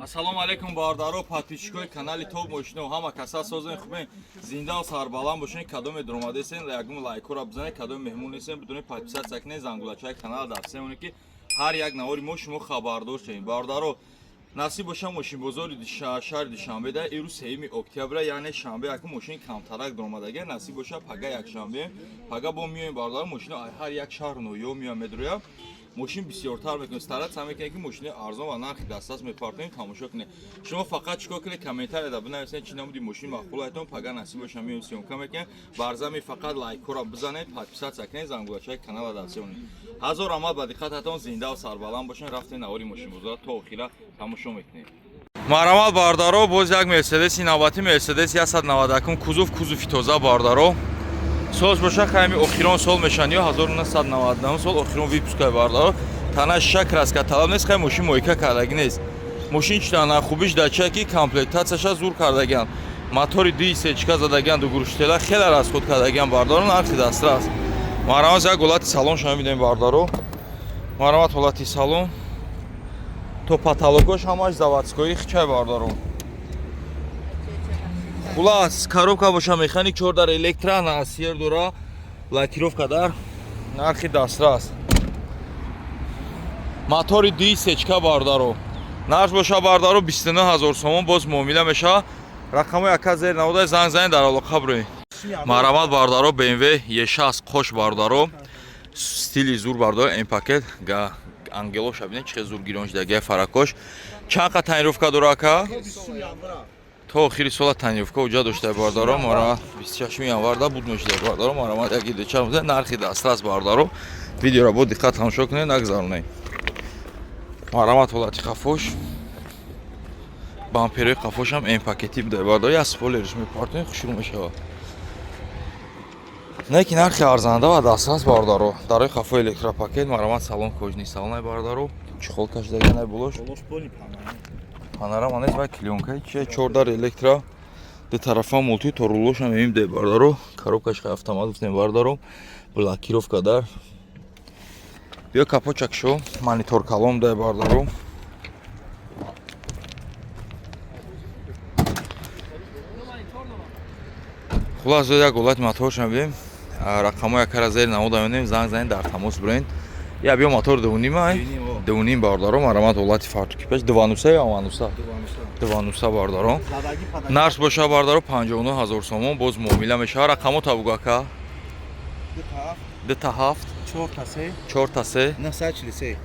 Ассалому алайкум, бародаро, подписчикои канали Топ Мошино. Ҳама каса созен, хубен, зиндаву сарбаланд бошен. Кадоме дуромадесен, ягон лайкора бизанед. Кадоме меҳмон нестен, бидуни подписаться кунед, зангулачаи канала дафсем, оне ки ҳар як навори мо шумо хабардор шавед. Бародаро, насиб боша, мошинбозори шаҳри Душанбеда ирӯз 3 октябра, яъне шанбе, яку мошини камтарак дуромадага. Насиб боша, пага якшанбе, пага бо миёем, бародаро. Мошино ҳар як шаҳру ноҳиё меоям, медроям, мошин бисёртар мекунем. Стараться мекунем, ки мошини арзон ва нархи дастрас мепартоем. Тамошо кунед. Шумо фақат чикор кунед? Комментарияда бинависед, чӣ намуди мошин маъқулайтон. Пага, насиб боша, меоем, съёмка мекунем. Барзами фақат лайкҳоро бизанед, подписаться кунед, зангулачаи канала дастёнед. Ҳазор раҳмат ба диққататон, зиндаву сарбаланд бошед. Рафтем, навори мошинбозора то охира тамошо мекунем. Марҳамат, бародаро, боз як Мерседеси навбатӣ, Мерседес 191, кузов, кузови тоза, бародаро. Солш боша, хайми охирон сол мешан ё 1999 сол, охирон выпускай, бародаро. Тана шиша, краска талаб нест. Хай, мошин мойка кардагӣ нест. Мошин читана хубиш дар чия, ки комплектатсияша зур кардагиан, мотори ди сечка задагиан, дугурштела хеле расход кардагиан, бародаро. Нархи дастрас. Марҳамат, як ҳолати салон шумо мебинем, бародаро. Марҳамат, ҳолати салон то потолокош ҳамаш заводской хичай, бародаро. Хулас, коробка боша механик, чор дар электро, насьер дора, лакировка дар, нархи дастрас, мотори ди сечка, бародаро. Нарх боша, бародаро, 29 ҳазор сомон, боз муомила мешава. Рақамои ака зер навода, занг занед, дар алоқа бироед. Марҳамат, бародаро, BMW E6 қош, бародаро, стили зур, бародаро, М пакет, ангелоша бинед, чӣ хел зур гирон шудагия. Фаракош чанд қа тонировка дора, ака? То охири сола тонировка уҷа дошта, бародаро. Мара 26 январда буд мешуда, бародаро. Марҳамат, яки дучар, нархи дастрас, бародаро. Видеоро бо диққат тамошо кунед, нагзаронед. Марҳамат, ҳолати қафош, бамперои қафошам М пакетӣ буда, бародаро. Як спойлериш мепартонед, хушрӯ мешавад. Не ки нархи арзанда ва дастрас, бародаро. Дарои қафо электропакет. Марҳамат, салон кожаный салонай, бародаро, чехол кашидаганай болош. Панорама нест вай, клёнкаи чи, чордар электро, ду тарафа мулти, то рулошам мебинем де, бародаро. Коробкаш автомат гуфтем, бародаро, блокировка дар. Биё, капочак шо, монитор калом дай, бародаро. Хулас, як ҳолати моторшам бибинем. Рақамҳои акара зери намода мебинем, занг занед, дар тамос бирен. Я биё, мотор дувним, ай дувним, бародаро. Марҳамат, ҳолати фартуки пеш, дувануса ё амануса? Дувануса, бародаро. Нарх боша, бародаро, 59 ҳазор сомон, боз муомила мешава. Рақамо табугу, ака. Дута ҳафт, чорта се, 943.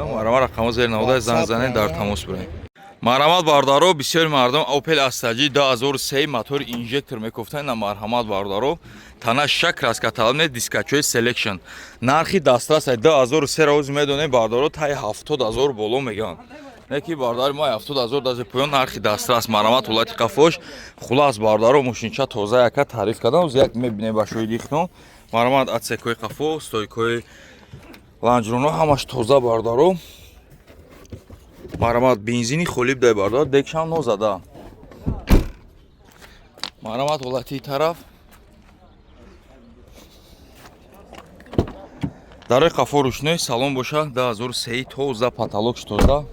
Марҳамат, рақамо зери навода, занг занед, дар тамос бирен. Марҳамат, бародаро, бисёри мардум Opel Astra J 2003 мотори инжектор мекофтанд. На, марҳамат, бародаро, тана шак, краска талаб не, дискачои Selection, нархи дастрас. 2003 роз медонем, бародаро, таи 70 ҳазор боло мегӯянд. Не ки, бародари мо, 70 ҳазор даже поён, нархи дастрас. Марҳамат, ҳолати қафош. Хулас, бародаро, мошинча тоза, яка таъриф кардам, як мебинем ба шоҳиди хитон. Марҳамат, отсекои қафо, стойкои лонжероно ҳамаш тоза, бародаро. Марҳамат, бензини холиб дай, бародаро, декшам нозада. Марҳамат, ҳолати тараф, дарои қафо рӯшнои, салон боша 2003 тоза, потолокш тоза,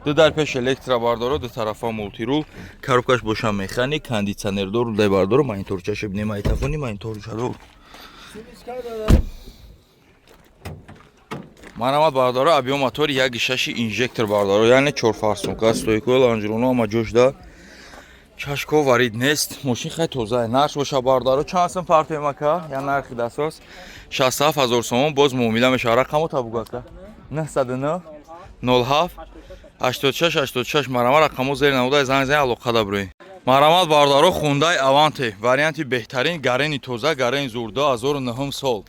ду дар пеш электро, бардоро, ду тарафа мултирул, коробкаш боша механик, кондитсионердор дай, бардоро. Мониторчаша бинем, магнитофони мониторчадор. Марҳамат, бародаро, объём мотори як шаши инжектор, бародаро, яъне чорфарсунка, стойкои лонжероно ама ҷошда, чашко варид нест. Мошин хеле тоза. Нарх боша, бародаро, чанд сум партоем, ака? Я нархи дастрас, 67 ҳазор сомон, боз муомила мешавад. Рақамо табугу, ака. 909 07 86 86. Марҳамат, рақамо зери намуда, занг занг, алоқа бирӯед. Марҳамат, бародаро, Хундай Аванте, варианти беҳтарин, гарени тоза, гарени зур, 2009 сол,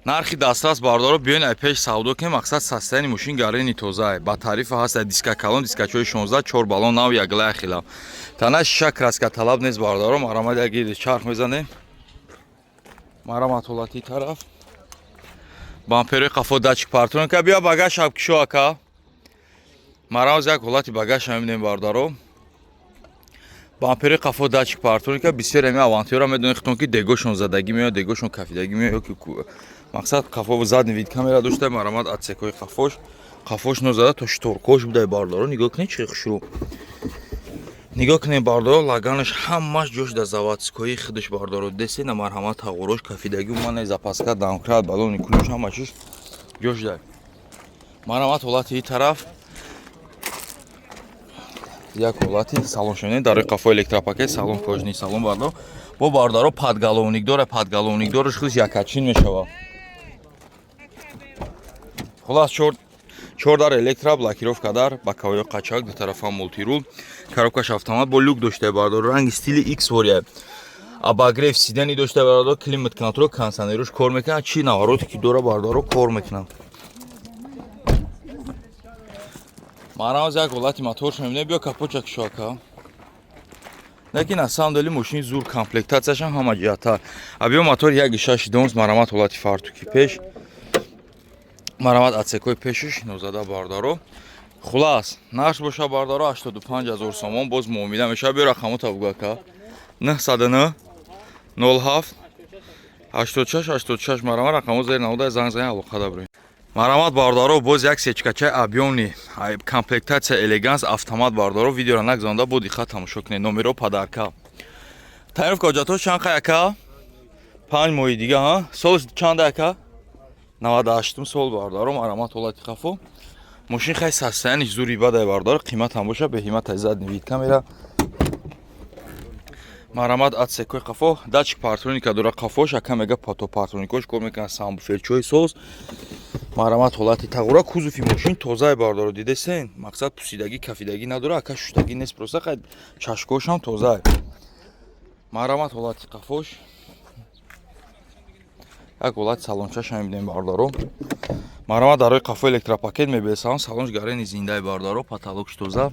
нархи дастрас, бародаро. Биён, ай пеш савдо кунем. Мақсад, состояние мошин, гарени тоза, ба тарифа ҳаст, диска калон, дискачои 16, чор баллон нав, яглая хила, тана шиша, краска талаб нест, бародаро. Марҳамат, як гирди чарх мезанем. Марҳамат, ҳолати тараф, бамперои қафо, датчик парктроника. Биё, багаж шабкишо, ака. Марҳамат, як ҳолати багаж мебинем, бародаро. Бампери қафо, датчик парктроника. Бисёр ами авантиёра медонед хитон, ки дегошон задагӣ меояд, дегошон кафидагӣ меояд, ё ки мақсад, қафо задний вид камера дошта. Марҳамат, отсекои қафош. Қафош нозада то шторкош будай, бардаро. Нигоҳ кунед, чӣ хушрӯ. Нигоҳ кунед, бардаро, лаганаш ҳамаш ҷош да заводской худаш, бардаро. Десе на, марҳамат, тағорош кафидагӣ, мана запаска, домкрат, баллони ключ, ҳама чиз ҷош дай. Марҳамат, ҳолати ин тараф, як ҳолати салон шунед. Дар рӯи қафо электропакет, салон кожаный салон, бардор. Бо, бардаро, подголовник дора, подголовник дораш худаш якачин мешавад. Хулас, чор дар электро, блокировка дар, боковой қачак, ду тарафа мультируль, коробкаш автомат, бо люк дошта, бардор, ранги стили X вория, обогрев сидений дошта, бардор, климат контроль, кондиционеруш кор мекунад, чи навороте ки дора, бардоро, кор мекунад. Марамаз, як ҳолати моторш мебинем. Биё, капоча кушока. Лекин на самом деле мошини зур, комплектатсияшам ҳама ҷиҳата. А биё, мотор 1,6 донс. Марамат, ҳолати фартуки пеш, марамат, отсекои пешиш нозада, бардаро. Хулас, нарх боша, бардаро, 85 ҳазор сомон, боз муомила мешава. Биё, рақамота буга, ка. 909 07 86 86. Марамат, рақамо зери навода, занг занг, алоқа дабрем. Марамат, бардаро, боз як сечкачаи объёмный, комплектатсия элеганс, автомат, бардаро. Видеоро нагзонда, бо диққат тамошо кунед. Номеро подарка. Тайёрка ҳуҷҷатҳо чанд қай, ака? 5 моҳи дига, ҳа? Сол чанда, ака? 98 сол, бардаро. Марамат, ҳолати хафо. Мошин хай состояниш зури бадай, бардаро, қимат ҳам боша беҳимат. Задний вид камера. Марамат, отсекои қафо датчик парктроника дора қафош, ака мега, то парктроникош кор мекунад, сабвуферчои соз. Марамат, ҳолати тағура, кузови мошин тозае, бардоро, дидесен, мақсад, пусидагӣ, кафидагӣ надора, ака, шуштагӣ нест, просто хай чашкошам тозае. Марамат, ҳолати қафош, як ҳолати салончаша мебинем, бардаро. Марамат, дар рӯи қафо электропакет, мебел салон, салонш гарени зиндаи, бардаро, потолокш тоза.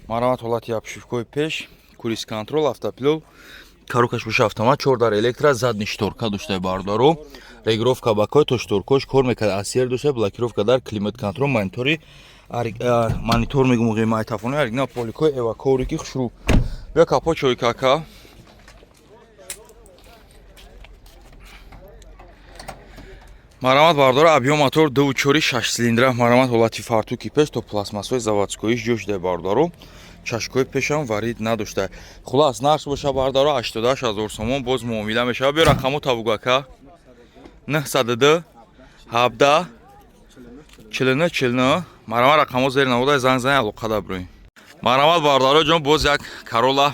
Марамат, ҳолати обшивкои пеш, круиз контроль, автопилот, коробкаш боша автомат, чор дар электро, задний шторка доштаи, бардаро, регулировка боковой, то шторкош кор мекард, асер дошта, блокировка дар, климат контроль, монитори, монитор мегум, магнитофони оригинал, поликои эва, коврики хушрӯ. Биё, капот чой, кака. Марамат, бардора, объём мотор 2,4, 6 цилиндра. Марамат, ҳолати фартуки пеш, то пластмассҳои заводскоиш ҷо шуда, бардаро, чашкои пешам варид надошта. Хулас, нарх боша, бардаро, 88 ҳазор сомон, боз муомила мешава. Биё, рақамо табугака. 902 17 49 49. Марамат, рақамо зери навода, занг занг, алоқа даброем. Марамат, бардаро ҷон, боз як Карола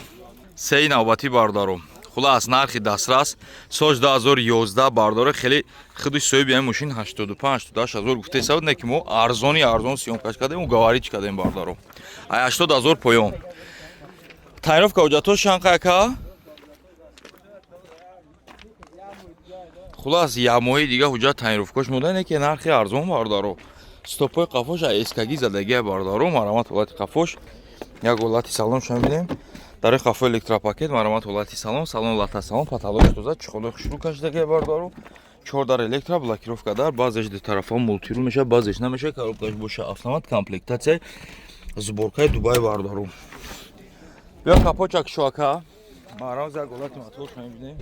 сеи навбатӣ, бардаро. Хулас, нархи дастрас, соли 2011, бардоро. Хеле худи соҳиби ҳамин мошин 85 88 ҳазор гуфта буд, не ки мо арзони арзон съёмкаш кардем, уговорить кардем, бардаро. Ай 80 ҳазор поён. Тонировка ҳуҷҷатҳо чанд ака? Хулас, як моҳи дига ҳуҷҷат тонировкаш монда, не ки нархи арзон, бардаро. Стопои қафош эскаги задагия, бардаро. Марамат, ҳолати қафош, як ҳолати салонша мебинем. Дар қафо электропакет. Марамат, ҳолати салон, салон лата салон, потолок тоза, чехолои хушрӯ кашидагия, бардаро, чор дар электро, блокировка дар, баъзеш ду тарафа мультируль мешавад, баъзеш намешавад, коробкаш боша автомат, комплектатсия сборкаи Дубай, бардару. Биё, капочак шоака. Марамаз, як ҳолати мотор мебинем.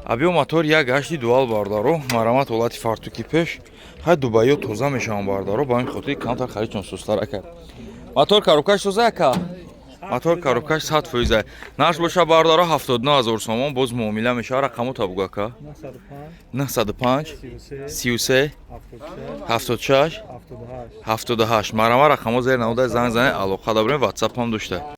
Абиё, мотор 1,8 дуал, бардаро. Марамат, ҳолати фартуки пеш. Хай, дубайё тоза мешаванд, бардаро, ба ҳамин хотир камтар харидчон сустара кард. Мотор коробкаш тоза, ака? Мотор коробкаш 100%. Нарх боша, бардаро, 79 ҳазор сомон, боз муомила мешава. Рақамо табуг, ака. 905 33 76 78. Марама, рақамо зери навода, занг зане, алоқа дабрем, ватсап ҳам дошта.